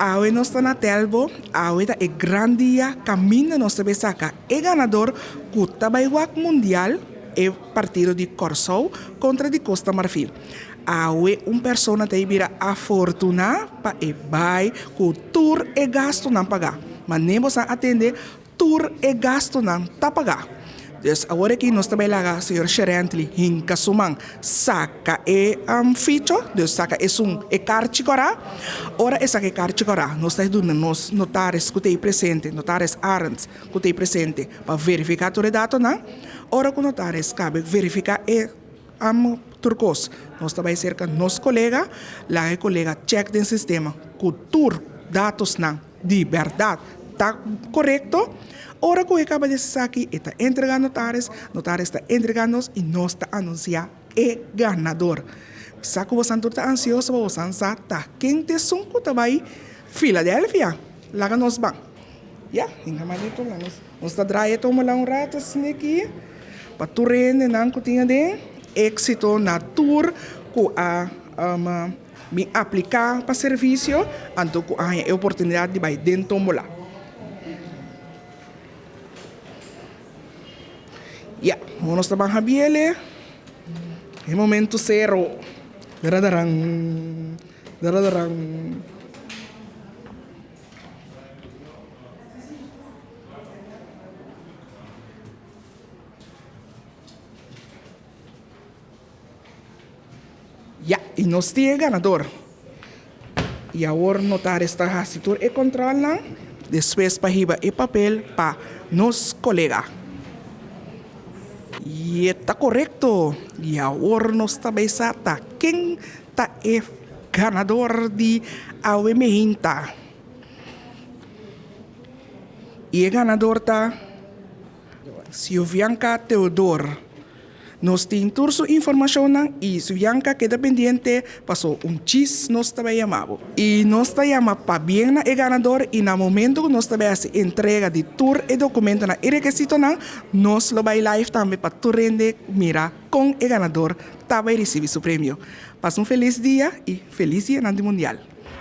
Awe nos ta na Telbo, awe ta e gran dia kaminda nos ta bay saka e ganador ku ta bay wak mundial e partido di Kòrsou kontra di Kosta Marfil. Awe un persona ta bira afortuná pa e bai ku tur e gastunan pagá. Manera bo sa atende tur e gastunan ta pagá. Dus awor aki nos ta bai laga señor Sherently hinka su man saka e ficho, dus saka esun e karchi kòrá. Ora e saka e karchi kòrá nos ta duna nos notaris ku ta ei presente, notaris Arends ku ta ei presente pa verifiká tur e datonan. Ora ku notaris kabe verifiká e tur kos, nos ta bai serka nos kolega, laga e kolega chèk den sistema ku tur datosnan. Di bèrdat ta korekto. Ora ku e kaba di esaki e ta entregá notaris, notaris ta entregá nos i nos ta anunsiá e ganador. Sa ku bosan tur ta ansioso pa bosan sa ta ken ta esun ku ta bai Filadelfia. Laga nos ban. Ya, hinka mas di tur la nos. Nos ta draai e tómbola un rato asina aki pa tur hendenan ku tin aden éksito na tur ku a. Mi apliká pa servisio, anto ku a haña e oportunidat di bai den tómbola. Ya, awor nos ta ban habiele e momento sero. Daradaran, daradaran. Ya, y nos tin e ganador. Y awor notaris ta haci tur e controlnan, despues pa hiba e papel pa nos colega. Y e ta corecto. Y awor nos ta bay sa ta ken ta e ganador di awe mehinta. Y e ganador ta Syovianca Theodore. Nos tin tur su informashonnan i Suyanka keda pendiente paso un chis nos ta bai yama bo. I nos ta yama pabien na e ganador i na momento ku nos ta bai hasi entrega di tur e dokumentonan i rekesitonan nos lo bai live tambe pa tur hende mira kon e ganador ta bai risibi su premio. Pasa un felis dia i felis dianan di mundial.